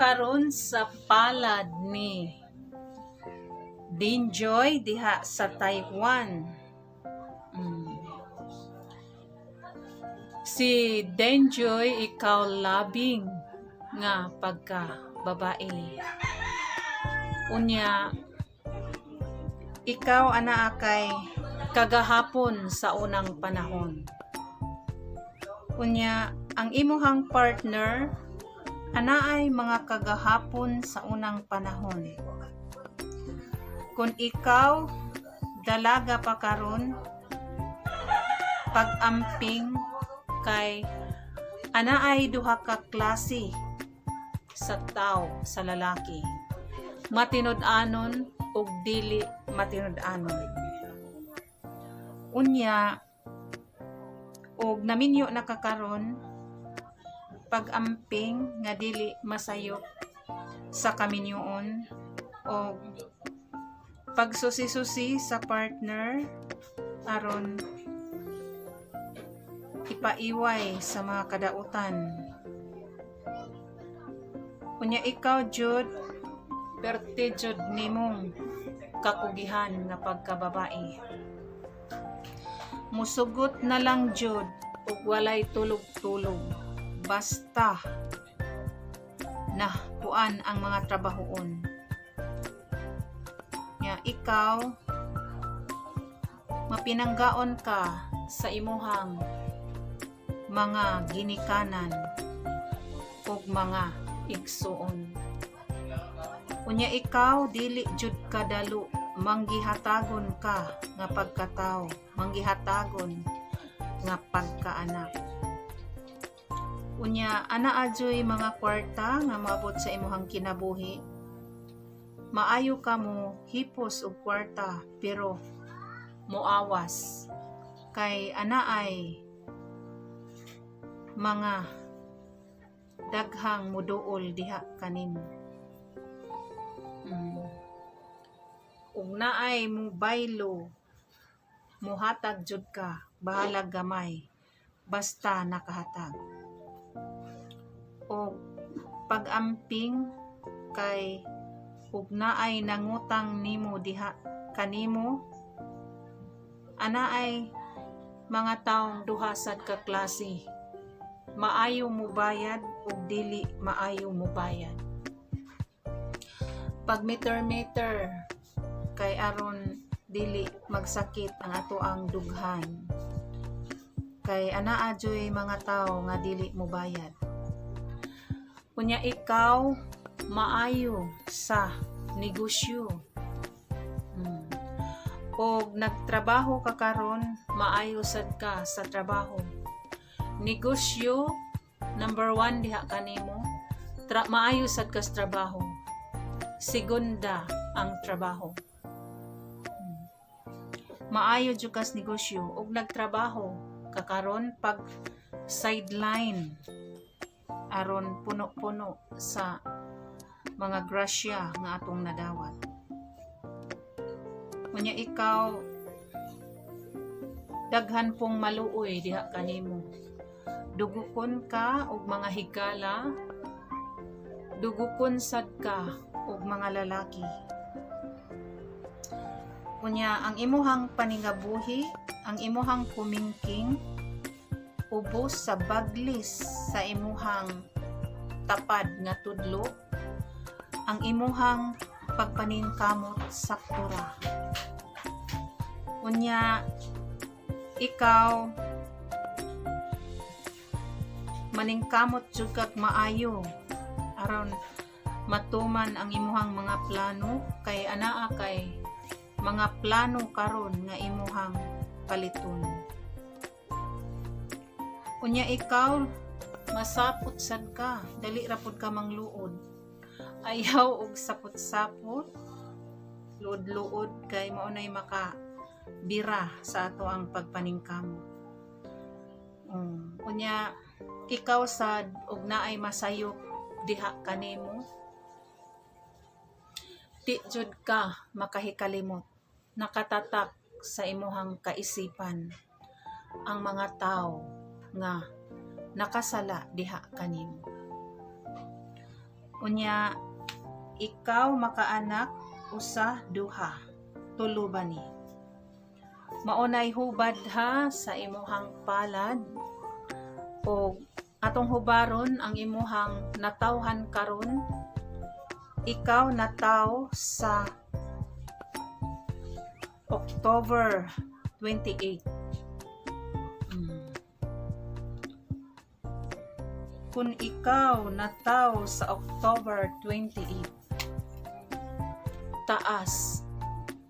Karon sa palad ni Dinjoy diha sa Taiwan. Si Denjoy, ikaw labing nga pagka babae. Unya ikaw anaa kay kagahapon sa unang panahon. Unya ang imuhang partner anaay mga kagahapon sa unang panahon. Kung ikaw dalaga pa karon, pag-amping kay anaay duha ka klase sa tao sa lalaki. Matinud-anon ug dili matinud-anon. Unya og naminyo na ka karon, pag-amping nga dili masayop sa kaminyoon og pagsusi-susi sa partner aron ipaiway sa mga kadautan. Unya ikaw jud, perte jud nimong kakugihan nga pagkababae. Musugot na lang jud ug walay tulog-tulog basta na kuan ang mga trabahoon. Nya ikaw, mapinanggaon ka sa imuhang mga ginikanan ug mga igsuon. Unya ikaw, dili jud kadalo, manggihatagon ka nga pagkatao, manggihatagon nga pagkaanak. Unya anaa juy mga kwarta nga moabot sa imuhang kinabuhi. Maayo ka mo hipos og kwarta pero moawas kay anaay mga daghang muduol diha kanimo. Ug naay mo baylo, muhatag jud ka bahalag gamay basta nakahatag. Og pag-amping kay ug naay nangutang nimo diha kanimo, anaay mga taong duha sad ka klase: maayo mo bayad ug dili maayo mo bayad. Pag meter-meter kay aron dili magsakit ang atoang dughan kay anaa juy mga tawo nga dili mo bayad. Unya ikaw, maayo sa negosyo. Og nagtrabaho ka karon, maayo sad ka sa trabaho. Negosyo number one diha kanimo. Maayo sad ka sa trabaho. Segunda ang trabaho. Maayo jud ka sa negosyo ug nagtrabaho ka karon, pag sideline aron puno-puno sa mga grasya nga atong nadawat. Unya ikaw, daghan pong maluoy diha kanimo. Dugukon ka og mga higala, dugukon sad ka og mga lalaki. Unya ang imuhang paningabuhi, ang imuhang kumingking ubos sa baglis sa imuhang tapad nga tudlo, ang imuhang pagpaningkamot sakto ra. Unya ikaw, maningkamot jud kag maayo aron matuman ang imuhang mga plano kay anaa kay mga plano karon nga imuhang paliton. Unya ikaw, masapot sad ka, dali ra pud ka mangluod. Ayaw og sapot-sapot, luod-luod kay mao nay maka bira sa ato ang pagpaningkamot. Unya ikaw sad, og naay masayop diha kanimo, di jud ka makahikalimot. Nakatatak sa imuhang kaisipan ang mga tao nga nakasala diha kanimo. Unya ikaw makaanak usa, duha, tulo ba ni. Maunay hubad ha sa imuhang palad og atong hubaron ang imuhang natawhan karon. Ikaw nataw sa October 28. Kung ikaw nataw sa October 28, taas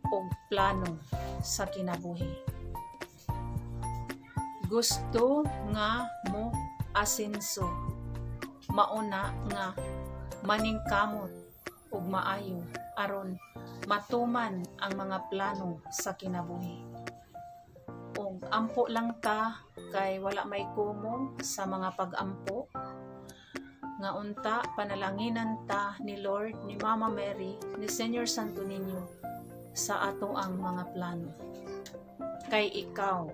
og plano sa kinabuhi. Gusto nga mo asenso, mauna nga maningkamot ug maayo aron matuman ang mga plano sa kinabuhi. Ug ampo lang ta kay wala may kumo sa mga pag-ampo nga unta panalanginan ta ni Lord, ni Mama Mary, ni Senior Santo Niño sa ato ang mga plano. Kay ikaw,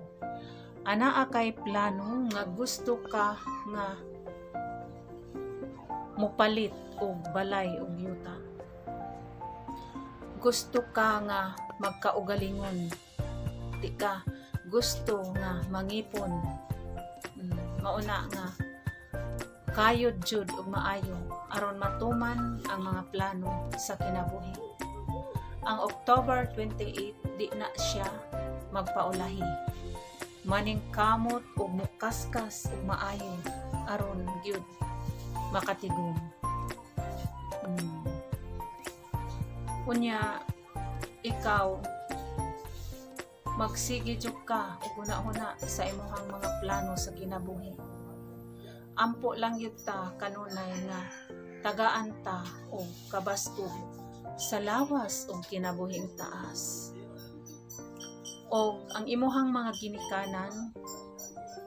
anaa kay plano nga gusto ka nga mopalit og balay og yuta. Gusto ka nga magkaugalingon. Di ka gusto nga mangipon. Mauna nga kayod jud og maayo aron matuman ang mga plano sa kinabuhi. Ang October 28, di na siya magpaulahi. Maningkamot og mukaskas og maayo aron gyud makatigom. Unya ikaw, magsige jud ka og huna-huna sa imuhang mga plano sa kinabuhi. Ampo lang gyud ta kanunay nga tagaan ta og kabaskog sa lawas og kinabuhing taas. Og ang imuhang mga ginikanan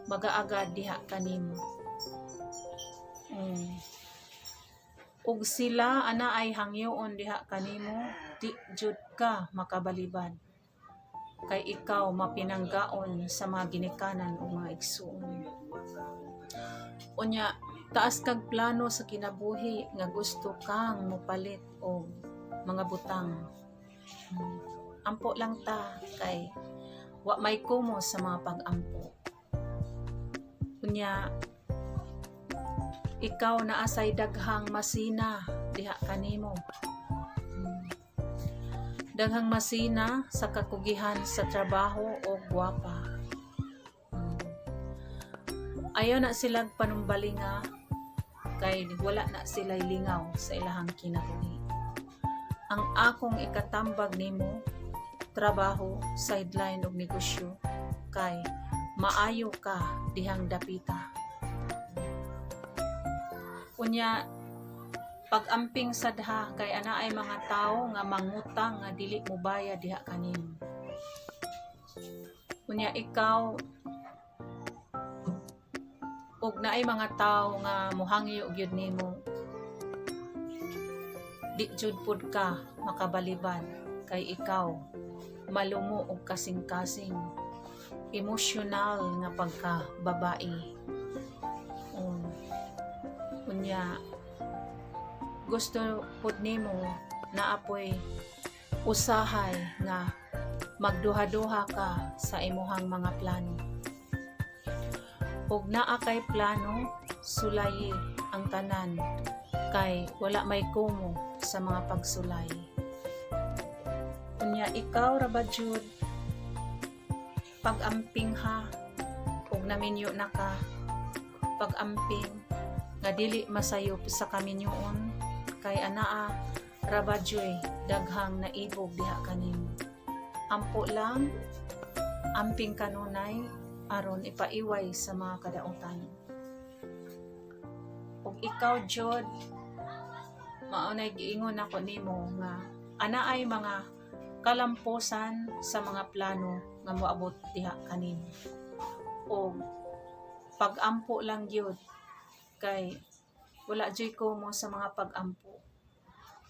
magaagad diha kanimo. Ug sila ana ay hangyoon diha kanimo, di jud ka makabalibad. Kay ikaw mapinanggaon sa mga ginikanan ug mga igsuon. Unya, taas kag plano sa kinabuhi nga gusto kang mopalit og mga butang. Ampo lang ta kay wa may kumo sa mga pag-ampo. Unya, ikaw naa say daghang masina diha kanimo. Daghang masina sa kakugihan sa trabaho o gwapa. Ayaw na silang panumbalinga kay wala na sila lingaw sa ilahang kinabuhi. Ang akong ikatambag nimo, trabaho, sideline ug negosyo, kay maayo ka dihang dapita. Unya, pag-amping sadha kay ana ay mga tawo nga mangutang nga dili mo bayad diha kanimo. Unya ikaw, ug naay mga tawo nga mohangyo gyud nimo, di jud pud ka makabalibad kay ikaw malumo og kasing-kasing, emosyonal nga pagka babae. Unya gusto pud nimo na apoy usahay nga magduha-duha ka sa imuhang mga plano. Ug naa kay plano, sulayi ang tanan kay wala may kumo sa mga pagsulay. Unya ikaw ra ba jud, pag-amping ha, ug naminyo na ka, pag-amping nga dili masayop sa kaminyoon kay anaa ra ba juy daghang naibog diha kanimo. Ampo lang, amping kanunay aron ipaiway sa mga kadautan. Ug ikaw jud, mao nay giingon nako nimo nga ana ay mga kalampusan sa mga plano nga moabot diha kanimo. Og pag-ampo lang gyud kay wala juy kumo sa mga pag-ampo.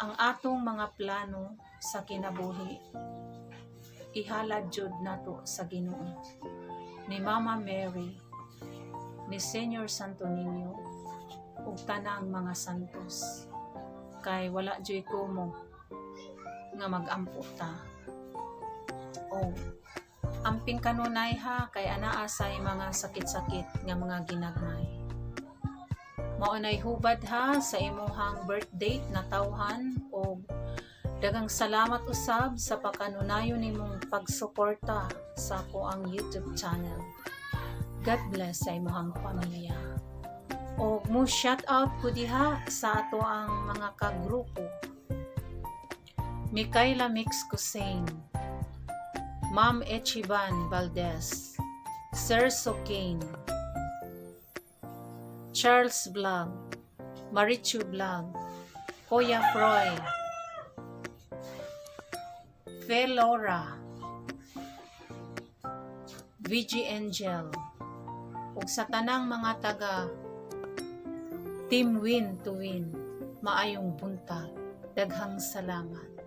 Ang atong mga plano sa kinabuhi, ihalad jud nato sa Ginoo, ni Mama Mary, ni Senior Santo Niño ug tanang mga santos. Kay wala juy ko mo nga magampo ta. Oh, amping kanunay ha, kay anaa say mga sakit-sakit nga mga ginagmay. Mao nay hubad ha sa imuhang birth date na tawhan og daghang salamat usab sa pakanunayon nimong pagsuporta sa akoang YouTube channel. God bless sa imuhang pamilya. Og mo shout out ko diha sa atoang mga kagrupo. Mikaela Mix Kusain, Ma'am Echiban Valdez, Sir Sokane, Charles Vlog, Marichu Vlog, Kuya Froy, Felora, VG Angel, ug sa tanang mga taga Team Win to Win, maayong buntag, daghang salamat.